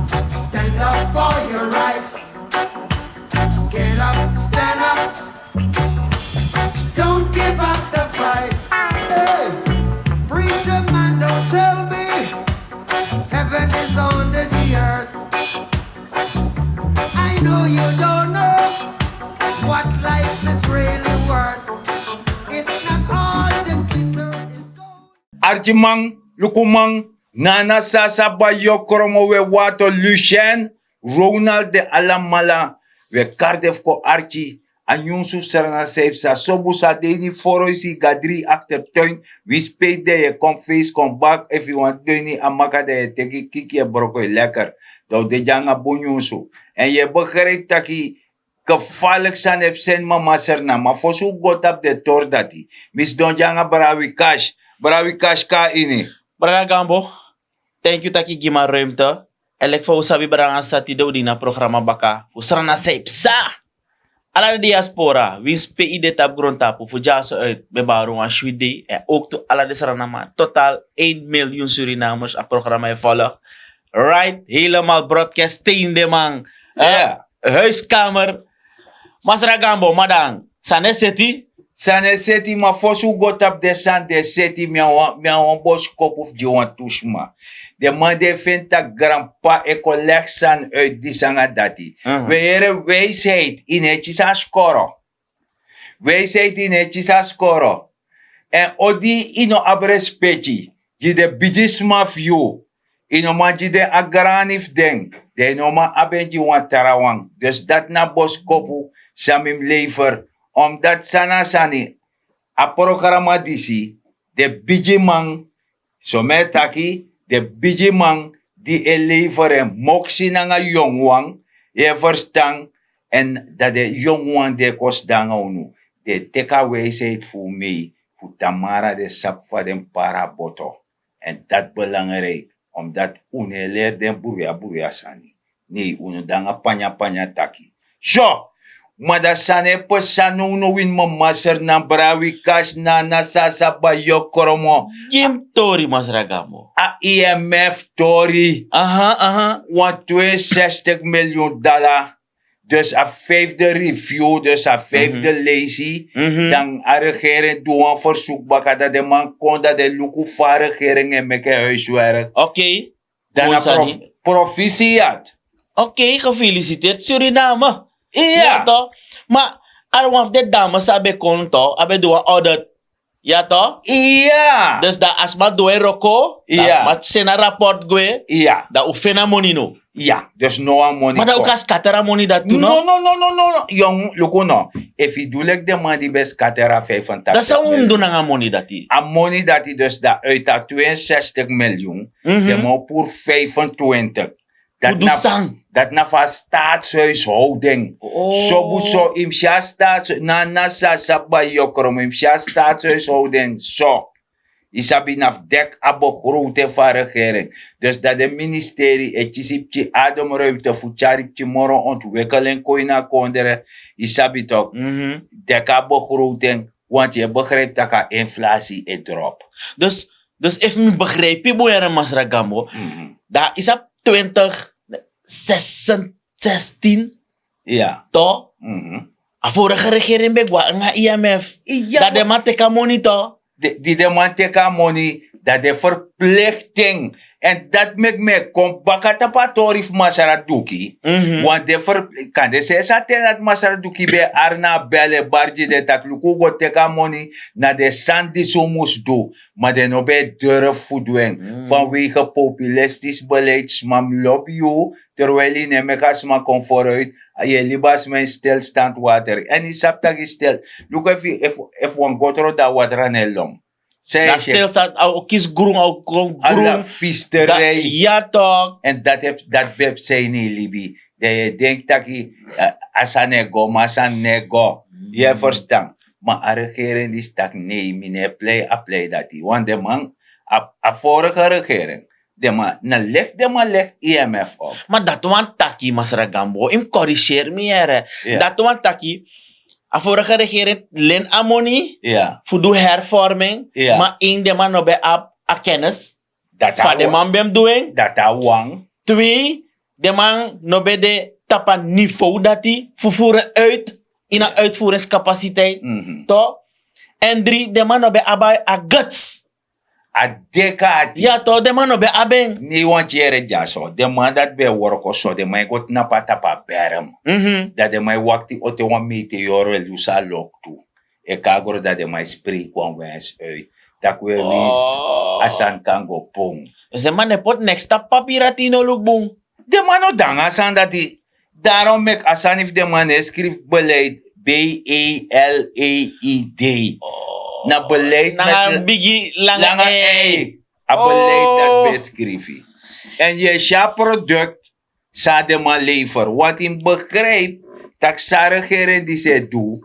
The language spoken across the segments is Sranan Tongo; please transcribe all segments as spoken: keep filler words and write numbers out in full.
Stand up for your rights. Get up, stand up. Don't give up the fight. Hey, preacher man, don't tell me heaven is under the earth. I know you don't know what life is really worth. It's not all the glitter is gold. Arkiman, lukuman, nana sasa bayokromo we wato Lucien, Ronald de alamala, we kari den fu kon arki, a nyunsu fu Srana san e psa, sobu san de ini foro, yu si gadri aktertuin, winsi pe yu de yu e kon feisi kon baka, efu yu wani de ini a maka dan yu e teki kiki yu e broko yu lekker. Dan wi de dya nanga bun nyunsu. Èn yu e begrijpi taki gevaarlijk sani e psa ini mama Srana, ma fosi un go tapu den tori dati, mi sidon dya nanga Bra Wikash. Bra Wikash, kon na ini. Brada Gambo, thank you taki yu gi mi a ruimte. Èn leki fa un sabi, brada, nanga sati de un de ini a programa baka fu Srana san e psa. Ala den diaspora, winsi pe yu de tapu grontapu, fu dyaso uit, mi e bari un wan switi dei. Èn ook tu ala den Sranaman, totaal één miljoen Surinamers, a programa e volg. Right, helemaal broadcast steen de man. Eh, huiskamer. Masra Gambo, madan, san e seti? San e seti, ma fosi un go tapu den sani di e seti, mi abi wan, mi abi wan boskopu fu gi wantu sma. Den man di e feni taki granp'pa e kon legi sani uit disi nanga dati. Mhm. We yere, wijsheid yu no e kisi a skoro. Wijsheid yu no e kisi a skoro. Èn odi yu no abi respeki gi den bigisma fu yu, yu no man gi den a grani fu den, dan yu no man abi en gi wan trawan. Dus dati na boskopu san mi mus lever. Omdati san na sani, a programa disi, den bigiman, so mi e taki, den bigiman di e lever en, moksi nanga yonguwan, yu e ferstan. Èn dan den yonguwan di e kon sidon nanga unu, den e teki a wijsheid fu un mee, fu tamara den sabi fa den mus pari a boto. Èn dati belangrijk, omdati un no e leri den bruya bruya sani. Nei, unu de nanga panya panya taki. So, ma dati san e psa nownow ini mama Srana, Bra Wikash, nana sasa bayokromo. Gi mi tori, Masra Gambo. A I M F tori. Aha, aha. Wan tweeënzestig miljoen dala. Dus a vijfde review, dus a vijfde leisi. Mhm. Dan a regering du wan verzoek baka, dan den man kon, dan den luku fa a regering e meki en huiswerk. Oké. Dan na prof-, proficiat. Oké, gefeliciteerd, Suriname. Iya. Ya toch? Ma a wan fu den dame san ben kon, toch, a ben du wan audit. Ya toch? Iya. Dus dan a sma du en wroko, dan a sma seni a rapport gwe, iya, dan un feni a moni no. Iya, dus no wan moni. Ma dan un kon. Un kan scatter a moni dati tu, no? No, no, no, no, no. Yong, luku no. Efu yu du leki den man di ben scatter a vijfentachtig miljoen. Dan san un mus du nanga a moni dati? A moni dati, dus dan uit a tweeënzestig miljoen, mhm, den man o puru vijfentwintig. Fu du san? Dati na fu a staatshuishouding. Oh. Sobu so, yu mus si a staats-, na, na sa, sa bayokromo, yu mus si a staatshuishouding so. Yu sabi, na fu deki a begroting fu a regering. Dus dan den ministerie e kisi pikin ademruimte fu tyari pikin moro ontwikkeling kon ini a kondre. Yu sabi toch. Mhm. Deki a begroting, want yu e begrijpi tak' a inflatie e drop. Dus, dus efu mi begrijpi bun, yere, Masra Gambo, mhm, dan yu sabi twintig zesentachtig, zestien, ya, toch? Mhm. A vorige regering ben gwe nanga I M F. Ya. Dan den man teki a moni, toch? Di, di den man teki a moni, dan den verplichting. Èn dati meki mi e kon baka tapu a tori fu Masra Duki. Mhm. Want den ver-, kande sensi a ten dati Masra Duki ben e ari na a bel e bari gi den taki luku, un go teki a moni, na den sani disi un mus du. Ma den no ben e durf fu du en. Mm. Vanwege populistisch beleid, sma mus lobi yu, terwijl yu no e meki a sma kon vooruit, yu e libi a sma ini stilstand water. Èn yu sabi tak' yu stil. Luku efu, efu, efu wan gotro, dan a watra no e lon. Na stilstand, a o kisi grun, a o kon grun. Ala fisterij. Ya toch. Èn dati e, dati ben e psa ini yu libi. Dan yu e denki tak' a, a sani e go, ma a sani no e go. Yu e ferstan. Ma a regering disi taki nei, mi no e plei a plei dati. Want den man, a, a vorige regering, den man, na legi, den man legi I M F op. Ma dati wani taki, Masra Gambo, yu mus corrigeer mi, yere. Ya. Dati wani taki, a vorige regering leni a moni, ya, fu du hervorming, ya, ma één, den man no ben abi a kennis fa den man ben mus du en. Dati a wan. Twee, Den man no ben de tapu a niveau dati fu voeren uit, ini a uitvoeringskapasiteit. To. En dri, den man no ben abi a guts. A deka ati. Ya to, den man no ben abi en. Nei wan tyere dyaso den man dati ben e worko so den man e go tnapu a tapu a berm. Dan den man e wakti ote wan meteoro e lusu a loktu. E kagro dan den man e spreki wan wens uit, tak' we wins a sani kan go bun. Dus den man no e poti neks tapu papiri ati yu no luku bun. Den man no de nanga a sani dati. Darom meki a sani fu den man no e skrifi beleid, b e l e i d. Na beleid nanga a bigi langa ei. A beleid dati ben skrifi. Èn yu e si a produkt san den man lever want yu mus begripi tak' san a regering disi e du,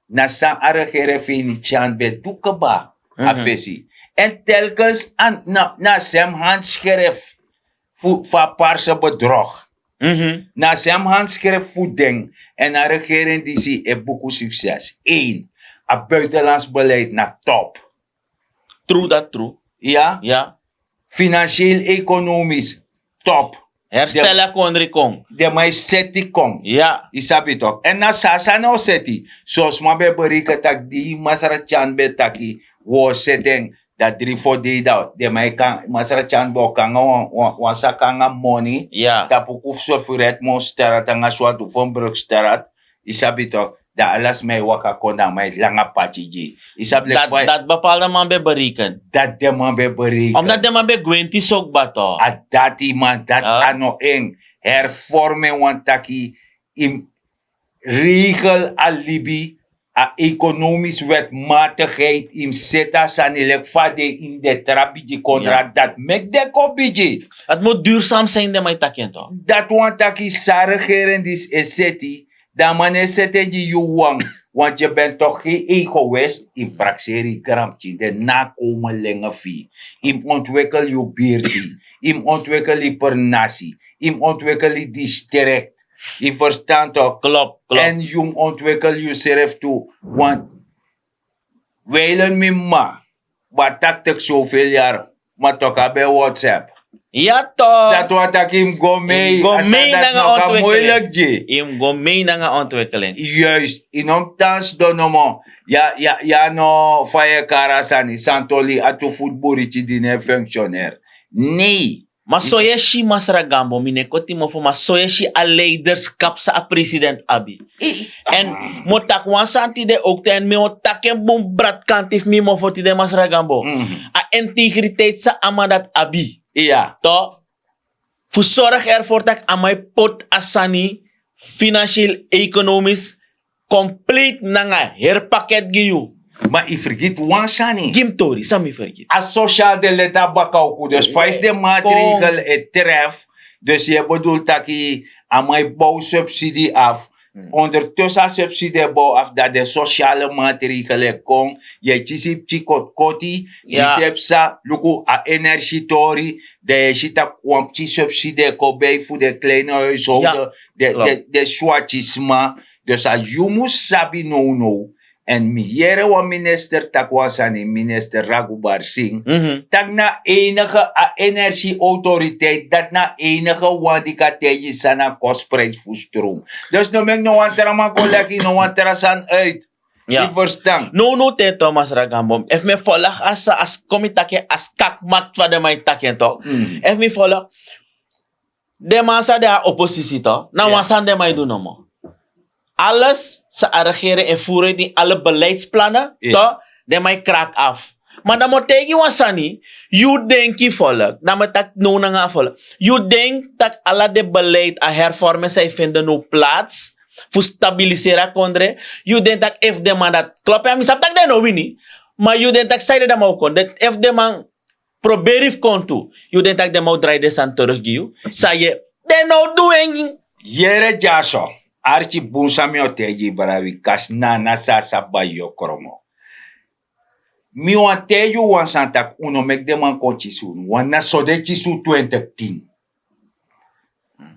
na san a regering feni tyan ben du kba. A fesi. Èn telkens na a sem handskrif fu a parse bedrog. Na a sem handskrif fu den. Èn a regering disi e buku sukses. Ein, a buitenlands beleid na top. Tru dati tru. Ya. Finansieel ekonomis top. Herstel a kondri kon. Den man e seti kon. Ya. Yu sabi tok' èn na so a sani o seti. So sma ben e bereken tak' di masra tyan ben taki wi o seti en, dan dri fo dei dan den man e kon masra tyan ben o kon nanga wan saka nanga moni. Tapu kufu sofureti mon strat nanga swatu fo en bruk strat. Yu sabi tok', dan ala sma e waka kon dan a man e langa pati gi yu. Yu sabi leki fa dati bepalde man ben bereken. Dati den man ben bereken. Omdati den man ben gwenti so kba tok'. A dati man dati a no en. Hervormen wani taki yu mus regel a libi, a ekonomis wetmatigheid yu mus seti a sani leki fa a de ini den tra bigi kontra dati meki den kon bigi. Dati mus dursam san ini den man e taki en tok'. Dati wani taki san a regering disi e seti, dan a man no e seti en gi yu wawan. Want yu ben tok' gen egoist yu mus prakseri yu granpikin den nakomelenge fu yu. Yu mus ontwikel yu birti, yu mus ontwikel yu pernasi, yu mus ontwikel yu distrikt. Yu ferstan tok'? Klop klop. Èn yu mus ontwikel yusrefi tu. Want weilen mi mama, wan taktik soveel yari, ma tok' a ben whatsapp. Ya tok'. Dati wani taki yu mus go mei a sani dati no kan moeilik gi. Yu mus go mei nanga ontwikkeling. Juist yu no mus tan sidon nomo. Ya no fa yu e kari a sani santoli a tu futu buriti di no e funksioner. Nei. Ma so yu e si masra gambo mi no e koti mofo ma so yu e si a leiderskap san a president abi. Èn mi o taki wan sani tide owktu èn mi o taki en bun bratkanti fu mi mofo tide masra gambo. A integriteit san a man dati abi, to fu sorgu ervor tak' a man e poti a sani finansiel ekonomis kompleet nanga heri paket gi yu. Ma yu fergiti wan sani. Gi mi tori san mi fergiti. A sosial de leti a bakawku dus fa yu si den maatregel e tref. Dus yu e bedul taki a man e bow subsidi afu. Ondertusu a subsidi e bow afu dan den sosiale maatregel e kon. Yu e kisi pikin kotkoti. Disi e psa luku a energitori. Dan yu e si tak' wan pikin subsidi e kon bei fu den kleine huishowde, den swatisma. Dus a yu mus sabi nownow. Èn mi yere wan minister taki wan sani minister ragubarsing, tak' na a enige a energiautoriteit dati na a enige wan di kan taigi san na kosprijs fu stroom. Dus no meki no wan tra man kon leki no wan tra sani uit. Yu ferstan? Nownow ten to masra gambom efu mi e folok a sa a skomi taki en a skakmat fa den man e taki en to. Efu mi folok den man san de a oposisi to na wan sani den man e du nomo. Ales san a regering e furu ini ala beleidsplannen to den man e kraki afu. Ma dan mi o taigi wan sani. Yu denki folok dan mi taki now nanga a folok yu denki tak' ala den beleid a hervormen san e fende now plats fu stabiliseri a kondre. Yu denki tak' efu den man dati klopu ya mi sabi tak' den no wini. Ma yu denki tak' san yu de dan man o kon efu den man proberi fu kon tu yu den taki den man o drai den sani teruk gi yu. San yu e den no du en. Yere dyaso arki bun san mi o taigi yu brawi kasi na na san a sabi bai yu o kromo. Mi wani taigi yu wan sani tak' un no meki den man kon kisi unu wani na so den kisi un twenti tin.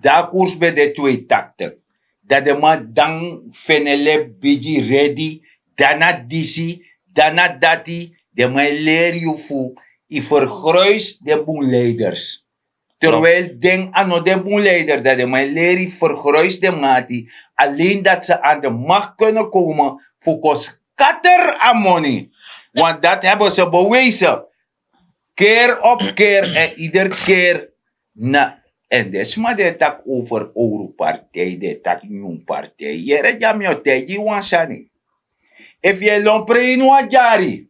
Dan a kurs ben de tweetaktik. Dan den man dan fenele bigi redi. Dan na disi dan na dati. Den man e leri yu fu yu fergruis den bun leiders. Terwijl den a no de bun leider, dat de man leri vergruis de mati. Alleen dat ze aan de macht kunnen komen fu kon skatter a moni. Want dat hebben ze bewezen. Keer op keer en ieder keer na. En de sma de tak over oru partij de tak nyun partij yere dya mi o tegi wan sani. Efu yu e lon prei ini wan dyari,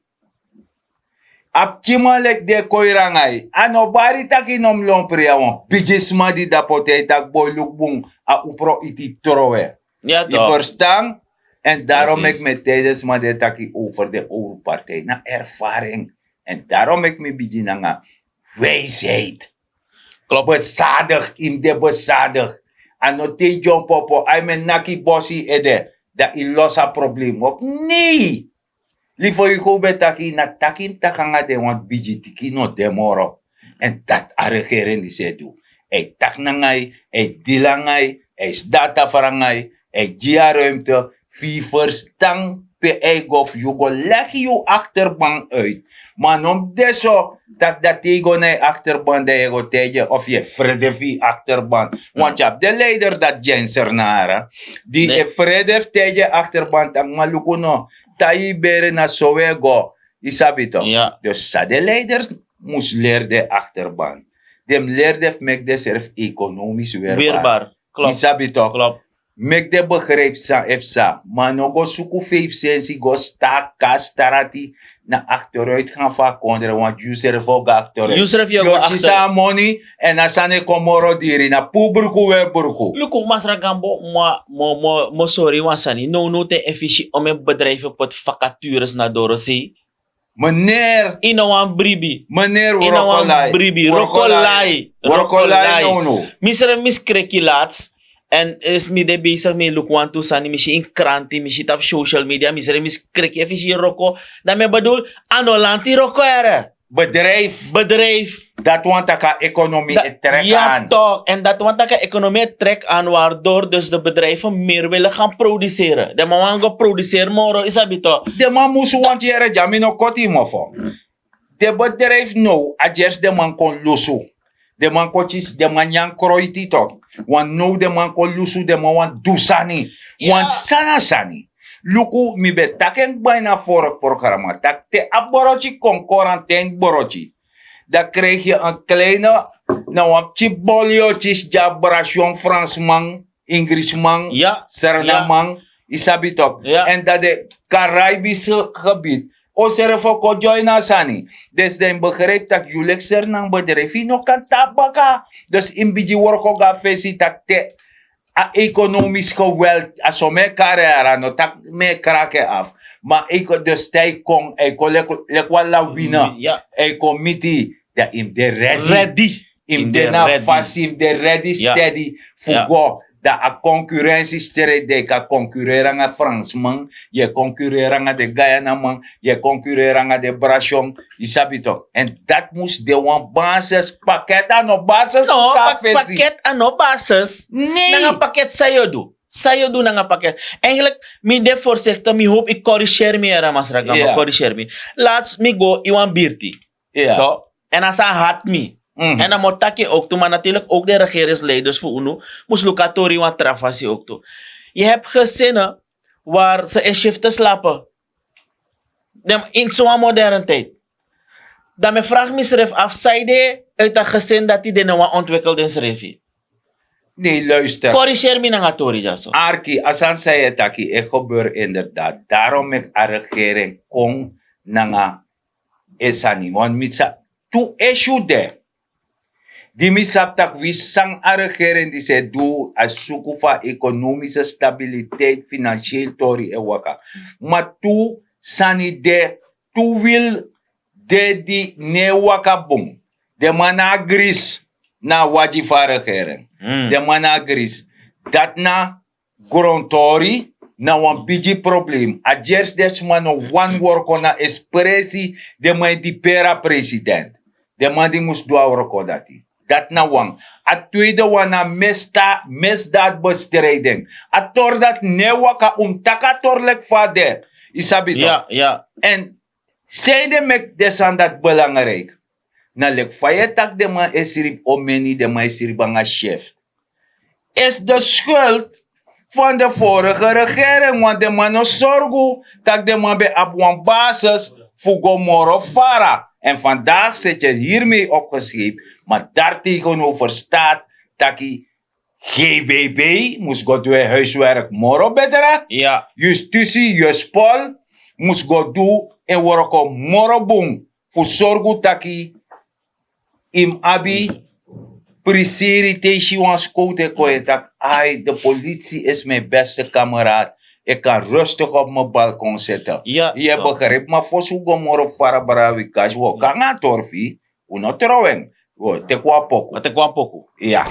a pikinman leki de koirangai a no bari taki no mus lon prei a wan bigisma di dapo tei taki boi luku bun. A upro iti trowe. Yu ferstan? En darom meki mi e tei den sma de taki over de oru partij na erfaring. En darom meki mi bigin nanga wijsheid. Besadig yu mus de besadig. A no tei dyompopo a yu mus e naki bosi yu ede, dan yu losi a problem op nei. Lifo yu go ben taki na taki yu mus taki nanga den want bigi tiki no de moro. En dati a regering disi e du. Yu taki nanga yu, yu dili nanga yu, yu sidon a tafra nanga yu, yu gi yu a ruimte. Fu yu ferstan pe yu go fu yu go legi yu akterban uit. Ma a no mus de so, dati dati yu go na yu akterban dan yu e go taigi en of yu e frede fu yu akterban. Want yu abi den leider dati gi en sernara, di e frede fu taigi en akterban taki man luku no, tai yu bere na so un e go. Yu sabi toki? Dus san den leiders mus leri den akterban, den mus leri den fu meki den srefi ekonomis werbar. Yu sabi toki? Meki den begripi san e psa. Ma a no go suku feifi sensi go staki a strati na akteruitgan fu a kondre want yu srefi o go akteruit. Yu o kisi a moni. Èn a sani e kon moro diri na puru bruku we bruku. Luku masra gambo, mi o sori yu wan sani nownow ten efu yu si omen bedrijfi poti vakatures na dorosei. Meneer, yu no wani bribi. Meneer, yu no wani bribi. Wrokolai. Wrokolai. Mi srefi mi skreki lati. Èn efu mi de besigi mi e luku wantu sani mi si ini kranti mi si tapu social media mi srefi mi skreki efu yu si wroko, dan mi e bedul, a no lanti wroko ere. Bedrijfi. Bedrijfi. Dati wani tak' a ekonomi e trek an. Èn dati wani tak' a ekonomi e trek an wardor dus de bedrijfi meri wili gan produsere den man wani go produsere moro yu sabi toki? Den man musu wanti yere dya mi no koti yu mofo. Den bedrijfi now a gersi den man kon lusu. Den man kon kisi den man nyan kroiti toki. Want now den man kon lusu den man wani du sani. Want san na sani? Luku mi ben taki en kba ini a vorigi programa taki te a borotyi kon korantin borotyi, dan krijgi en kleine na wan pikin boli yu o kisi gi a brasyon fransman, ingrisman, sernaman, yu sabi toki? Èn dan den karaibiske gebit o srefi o kon dyoni a sani. Dus dan yu begripi tak' yu leki sernan bedrijfi yu no kan tapu baka. Dus yu mus bigin wroko go na fesi tak' te a ekonomiske welt a so mi e kari en yara no taki mi e kraki en afu. Ma dus te a e kon a e kon leki wan lawine, a e kon miti yu dan yu mus de redi. Yu mus de na fasi yu mus de redi stedi fu go. Dan a konkurensi streti dan yu kan konkureri nanga fransman, yu e konkureri nanga den gayanaman, yu e konkureri nanga den brasyon. Yu sabi toki? Èn dati mus de wan basis paket a no basis. Paket a no basis. Nanga paket san yu o du? San yu o du nanga paket? Eigenlik mi de forsikti mi hopi yu koriseri mi yara masra gamba koriseri mi. Lati mi go ini wan birti. Èn a san hati mi. Èn a mi o taki en owktu ma naturlik owk den regerensleiders fu unu mus luku a tori ini wan tra fasi owktu. Yu hebi gesene wari se e sifte slape. Den ini so wan modern tidi. Dan mi e fragi misrefi afu san yu de uiti a geseni dati den no wani ontwikkel densrefi? Nei luister. Koriseri mi nanga tori dyaso. Arki a sani san yu e taki e gebeur inderdaad darom meki a regering kon nanga e sani want mi sa tu issue de. Di mi sabi tak' wi san a regering disi e du a suku fu a ekonomise stabiliteit finansiel tori e waka. Ma tu sani de, tu wil de di no e waka bun. Den man na a gris na a wagi fu a regering. Den man na a gris. Dati na grontori na wan bigi problem a gersi den sma no wani worko na espresi. Den man e diperi a president. Den man di mus du a worko dati. Dati na wan. A tweede wan na misdaad bestrijding. A tori dati no e waka un mus taki a tori leki fa a de. Yu sabi toki? Èn sanede meki den sani dati belangrijk? Na leki fa yu e taki den man e sribi omeni, den man e sribi nanga chef. Is de skuld van de vorige regering, want den man no sorgu tak' den man ben abi wan basis fu go moro fara. En vandaag zit je hiermee opgeschreven, maar daartegenover staat taki G B B mus go du en huiswerk moro betra. Justitie, juspol mus go du en wroko moro bun fu sorgu taki yu mus abi prisiri te yu si wan skowtu e kon, yu e taki: ai, de politie is mijn beste kameraad. Ik kan rustig op mijn balkon zitten. Yu e begrijpi, ma fosi un go moro fara, brada, wi kasi, wi o kon nanga a tori fu yu. Un no tron en. Wi o teki wan poku. Wi o teki wan poku. Ya.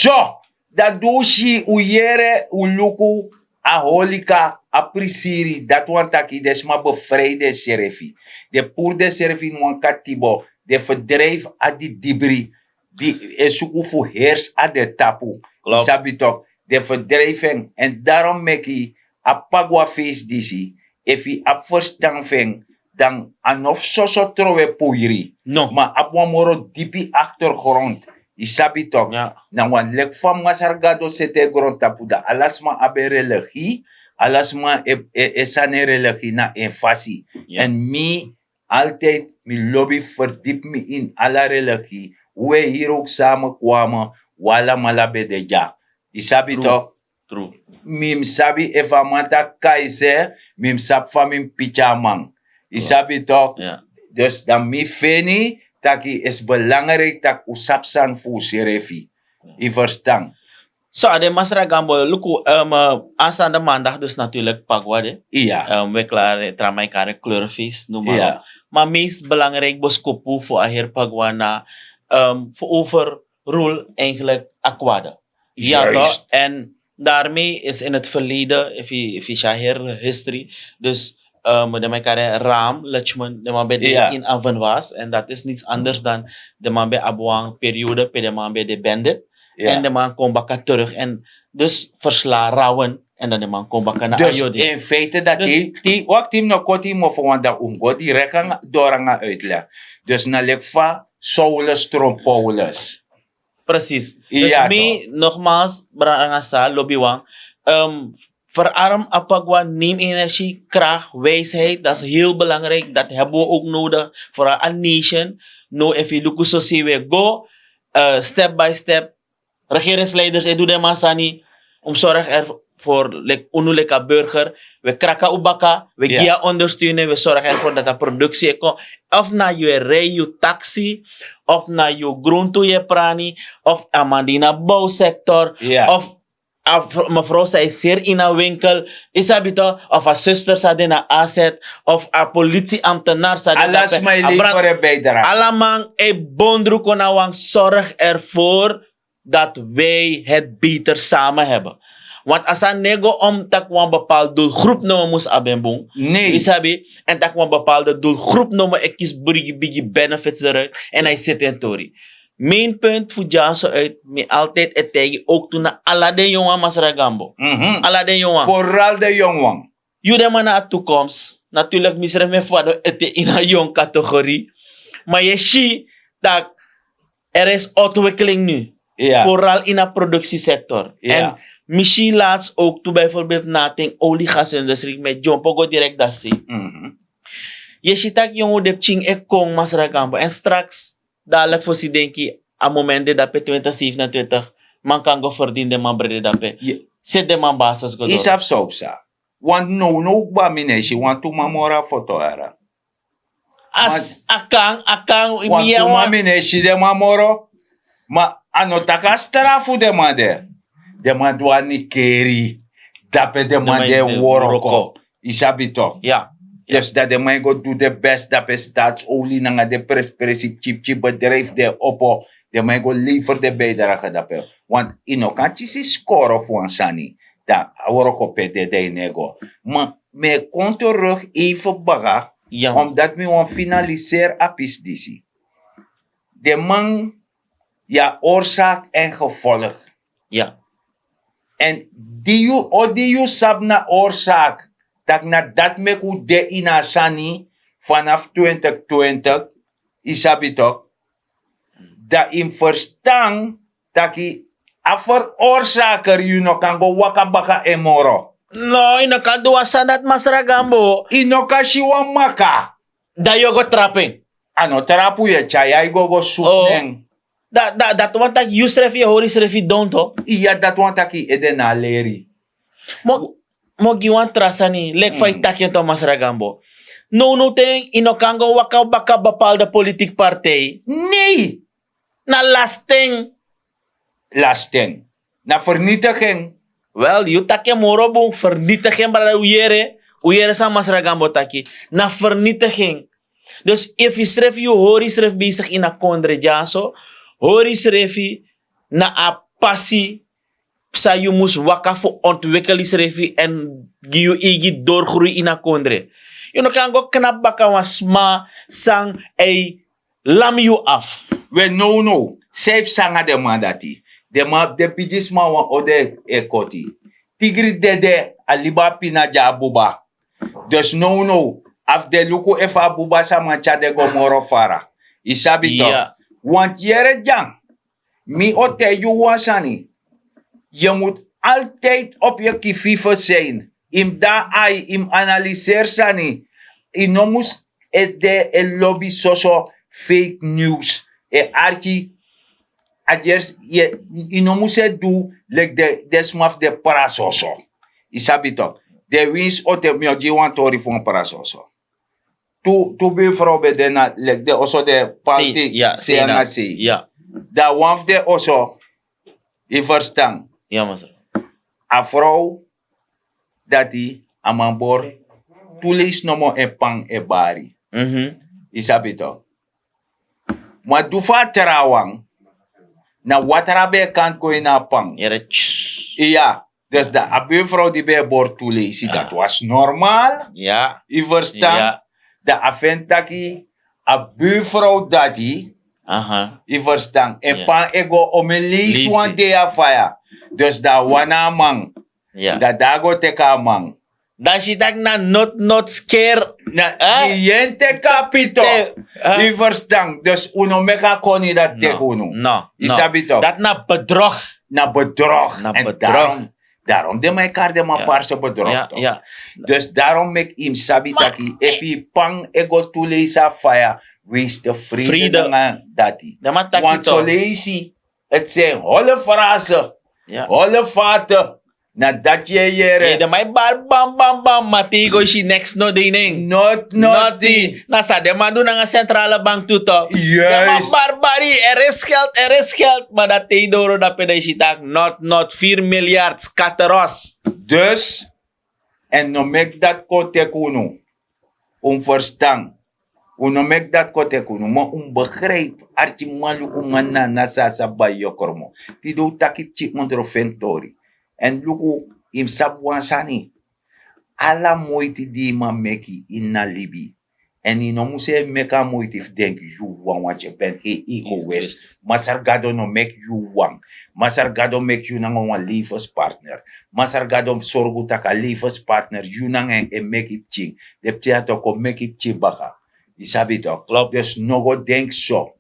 So, dati di un si, un yere, un luku, a holika, a prisiri, dati wani taki den sma befrij densrefi. Den puru densrefi ini wan katibo, den ferdrijfi a didibri di e suku fu hersi a den tapu. Yu sabi tok, den ferdrijfi en. En daarom meki a pagua feest disi, efu yu abi ferstan fu en, dan a no fu soso trowe poiri. No. Ma a abi wan moro dipi achtergrond. Yu sabi tok, na wan leki fa Masra Gado seti en grontapu, dan ala sma abi en religie, ala sma e, e, e sani en religie na en fasi. En mi, altijd, mi lobi ferdipi mi ini ala religie. We hier ook samenkwamen, we alamala ben de dya. Yu sabi tok? Mi mus sabi efu a man taki kaise, mi mus sabi fa mi mus piki a man. Yu sabi tok? Dus dan mi feni taki is belangrijk taki un sabi sani fu unsrefi. Yu ferstan? So, a de Masra Gambo, luku, um, uh, aanstaande maandag dus natuurlijk Pagua de. Um, we klaar, eh, tra man e kari en kleurenfeest, noem maar op. Maar meest belangrijk boskopu fu a heri Pagua na, um, fu overrule eigenlijk a kwade. Ja, toch? En daarmee is in het verleden, efu yu, efu yu si a heri history, dus, um, den man e kari en Raam, Lutjman, den man ben de in Avenwas. En dat is niets anders dan den man ben abi wan periode pe den man ben de bende. En den man kon baka terug. En dus versla Rawen. En dan den man kon baka na Ayode. Dus in feite dat, dus, te, te, wakti, mi no koti yu mofo, want dan un go direct nanga, door nanga uitleg. Dus na leki fa Saulus tron Paulus. Precies. Dus mi, nogmaals, brada nanga sa, lobiwan. Um, verarm a Pagua, neem energie, kracht, wijsheid. Dat is heel belangrijk. Dat hebben we ook nodig. Vooral a nation. No, efu yu luku so, si we go, uh, step by step. Regeringsleiders e du den man sani. Un mus sorg ervoor, leki unu leki a burger, we kraka un baka, we gi a ondersteuning, we sorg ervoor dat a productie e kon. Of na yu e rij yu taxi, of na yu gruntu yu e prani, of a man di na bouwsector, of a mevrouw sa e seri ini a winkel, yu sabi toch, of a zuster sa de na A Z, of a politieambtenaar sa de. Ala man e bondru kon na wan, sorg ervoor dat wij het beter samen hebben. Want a sani no e go om tak' wan bepaalde doelgroep nomo mus abi en bun. Nee. Yu sabi, en tak' wan bepaalde doelgroep nomo e kisi bigi bigi benefits eruit en a e seti en tori. Mijn punt fu dyaso uit, mi altijd e taigi ook tu na ala den yongu wan, Masra Gambo. Ala den yongu wan. Vooral den yongu wan. Yu den man na a toekomst. Natuurlijk, misrefi mi fadon ete ini a yongu categorie. Maar yu e si tak' er is ontwikkeling nu. Vooral in a productiesector. En mi si laatst ook tu bijvoorbeeld na den oliegasindustrie, mi e dyompo go direct dati sei. Yu e si tak' yongu den pikin e kon, Masra Gambo. En straks, dadelijk fosi denki, a moment de dape twintig zevenentwintig, man kan go ferdini den man brede dape. Seti den man basis go doro. Yu sabi san o psa? Want nownow kba mi no e si wantu man moro a foto yara. A kan a kan. Wantu man mi no e si den man moro. Ma a no taki a strafu den man de. Den man du a nikeri. Dape den man de wroko. Yu sabi tok? Dus dan den man e go du den best dape staatsolie nanga den prespresi pikin pikin bedrijfu den opo. Den man e go lever den bijdrage dape. Want yu no kan kisi skoro fu wan sani. Dan a wroko pe dede yu no e go. Ma mi e kon terug even baka. Omdat mi wan finaliseri a pisi disi. Den man, ya, oorzaak en gevolg. Èn di yu o di yu sabi na oorzaak, tak' na dati meki un de ini a sani. Fanafu twintig twintig, yu sabi tok? Dan yu mus ferstan taki a verorzaker yu no kan go waka baka en moro. No, yu no kan du wan sani dati masra gambo. Yu no kan si wan maka. Dan yu o go trapu en. A no trapu yu e tyai ai go go suku nen. Dati wani taki yu srefi yu e hori srefi donto. Iya, dati wani taki yu ede na a leri. Mi o gi wan tra sani leki fa yu taki en to masra gambo. Nownow ten yu no kan go waka baka bapalde politiki partij. Nei. Na lasten. Lasten. Na fernitigen. Wel, yu taki en moro bun, fernitigen brada, un yere. Un yere san masra gambo taki. Na fernitigen. Dus efu yu srefi yu hori yu srefi besigi ini a kondre dyaso, hori yu srefi na a pasi san yu mus waka fu ontwikel yu srefi èn gi yu eigi dorgrui ini a kondre. Yu no kan go knapu baka wan sma san e lami yu afu. We nownow san e psa nanga den man dati? Den man den bigisma wan ode e koti. Tigri dede a libi a pina gi a buba. Dus nownow a fu den luku efu a buba sa man tyari den go moro fara. Yu sabi tok? Want yere dyan, mi o taigi yu wan sani. Yu mus altijdi opi yu kifife sin. Yu mus de na ai, yu mus analiseri sani. Yu no mus e de e lobi soso fake news e arki. A gersi yu no mus e du leki den sma fu den prasoso. Yu sabi tok? Den winsi ote mi o gi yu wan tori fu wan prasoso. Tu bufrow ben de na leki den oso den palti sei nanga sei. Dan wan fu den oso, yu ferstan? A frow dati a man bori tu leisi nomo en pan e bari. Yu sabi tok? Ma du fu a trawan, na watra ben e kanti go ini a pan. Iya. Dus dan a bufrow di ben e bori tu leisi dati was normal. Yu ferstan? Dan a feni taki a bufrow dati, yu ferstan, en pan e go omen leisi wan dei a faya. Dus dan a wani a man. Dan dan a go teki a man. Dan si taki na not not sker. Na yu en teki a pito. Yu ferstan? Dus un no meki a koni dati teki unu. Yu sabi tok? Dati na bedrog. Na bedrog. Èn darom darom den man e kari den man parse bedrog tok. Dus darom meki yu mus sabi taki efu yu pan e go tu leisi a faya, wees tevrede nanga dati. Want soleisi eti sen hole frase, hole fate. Na dati yu e yere. Den man e bari bam bam bam, ma te yu go si neks no de yu nen. Noti noti. Na san den man du nanga sentrale bank tu tok. Den man bari bari, er is geld, er is geld, ma dati te yu doro dape dan yu si taki not not vier milyard skateros. Dus èn no meki dati kon teki unu. Un mus ferstan? Un no meki dati kon teki unu, ma un mus begripi. Arkiman lukuman na a nasi a sa bai yokromo. Tide un taki pikin ondro feni tori. Èn luku, yu mus sabi wan sani. Ala moiti di yu man meki ini a libi, èn yu no mus e meki a moiti fu denki yu wawan tye ben hei ego west. Masra gado no meki yu wan. Masra gado meki yu nanga wan levenspartner. Masra gado mus sorgu tak' a levenspartner yu nanga en e meki pikin. Den pikin dati o kon meki pikin baka. Yu sabi tok? Dus no go denki so.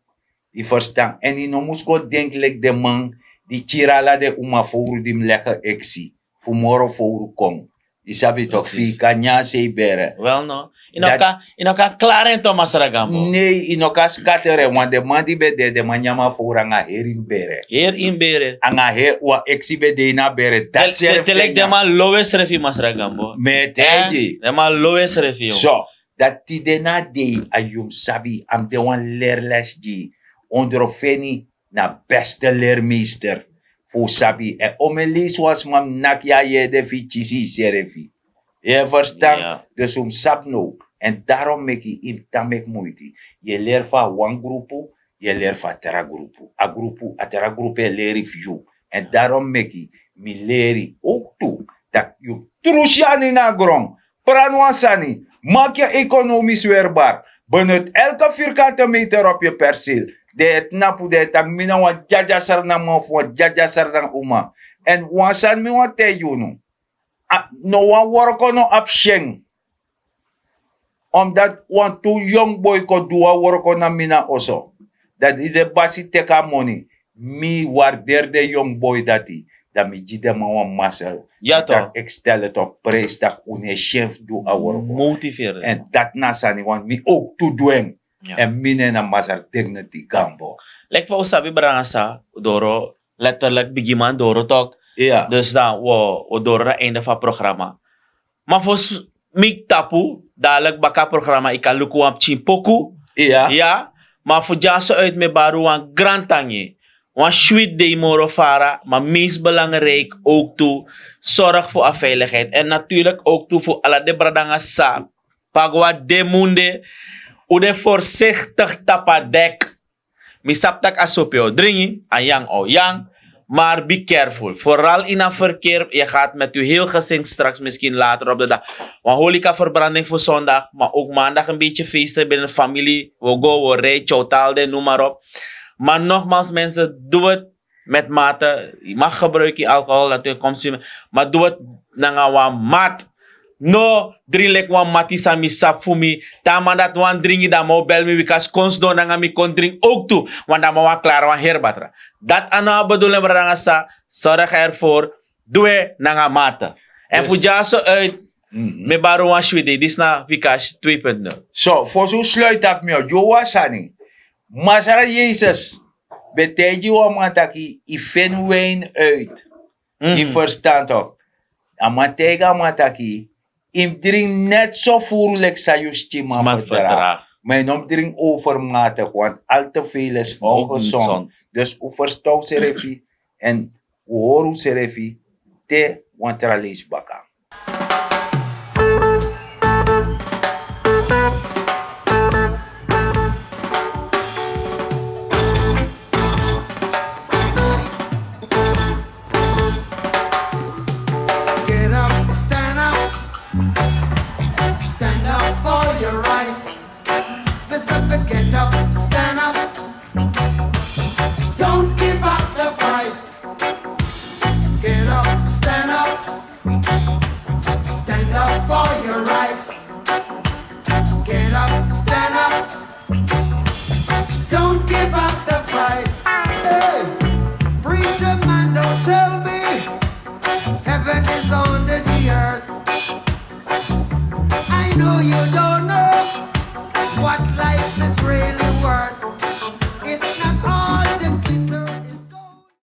Yu ferstan? Èn yu no mus go denki leki den man di kiri ala den uma fowru di mus lege eksi fu moro fowru kon. Yu sabi tok, fi yu kan nyan sei bere. Wel no. Yu no kan klari en to masra gambo. Nei, yu no kan skateri en, want den man di ben de, den man nyan man fowru nanga heri ini bere. Heri ini bere. Nanga heri wan eksi ben de ini a bere. Dati srefi. Den man lowe srefi masra gambo. Mi e taigi yu. Den man lowe srefi. So, dati tide na a dei a yu mus sabi, a mus de wan leri lesi gi yu. Ondrofeni na beste leermeester fu un sabi. Èn omeni leisi wan sma mus naki yu a yu ede fu yu kisi yusrefi. Yu e ferstan? Dus un mus sabi now. Èn darom meki yu mus tan meki muiti. Yu e leri fu a wan grupu, yu e leri fu a tra grupu. A grupu, a tra grupu e leri fu yu. Èn darom meki mi leri owktu tak' yu mus trusi yu anu ini a gron. Pran wan sani, maki en ekonomis werbar. Benut elke virkante meter op yu persil. Den e tnapu, den e taki mi na wan dyadya srdanman fu wan dyadya srdan uma. Èn wan sani mi wani taigi unu. No wan worko no abi syen. Omdati wantu yongu boi kon du wan worko na mi na oso, dan di den basi teki a moni, mi warderi den yongu boi dati. Dan mi gi den man wan masel. Taki ekstel en tok prijs tak' un no e syen fu du a worko. Èn dati na a sani wan mi owktu du en. Èn mi nen na masra dignity gambo. Leki fa un sabi brada nanga sa, un doro letterlik bigiman doro tok. Dus dan un o doro na einde fu a programa. Ma fosi mi tapu, dadilik baka a programa yu kan luku wan pikin poku. Ya. Ma fu dyaso uit mi e bari un wan grantangi. Wan switi dei moro fara, ma meest belangrijk ook tu sorg fu a veiligheid. En natuurlik ook tu fu ala den brada nanga sa, pagwa de munde, un de voorzichtig tapu a dek. Mi sabi tak' a sopi o dringi, a yang o yang. Maar be careful, vooral in a verkeer, je gaat met uw heel gezin straks misschien later op de dag. Wan holika verbranding voor zondag, maar ook maandag een beetje feesten binnen de familie. We go, we rij, chowtalde, noem maar op. Maar nogmaals mensen, doe het met mate. Je mag gebruiken alcohol, natuurlijk consumeren, maar doe het nanga wan mat. No dringi leki wan mati san mi sabi fu mi. Te a man dati wani dringi, dan a man o bel mi, bika skon sidon nanga mi kon dringi ook tu. Want dan a man wani klari wan heri batra. Dati a no a bedoeling, brada nanga sa, sorg ervoor. Doe nanga mate. En fu dyaso uit, mi e bari un wan switi dei, disi na Vikash twee punt nul. So fosi un sluiti afu, mi o gi un wan sani. Masra Yesus ben taigi wan man taki yu feni win uit. Yu ferstan tok? A man taigi a man taki yu mus dringi net so furu leki san yu skinman ferdragi. Ma yu no mus dringi overmatig, want al te veel is ongezond. Dus un ferstan unsrefi, èn un hori unsrefi te wan tra leisi baka. Get up, stand up, stand up for your rights. Mister Get Up, stand up. Don't give up the fight. Get up, stand up. Stand up for your rights. Get up, stand up. Don't give up the fight. Hey, preacher man, don't tell me heaven is under the earth. I know you don't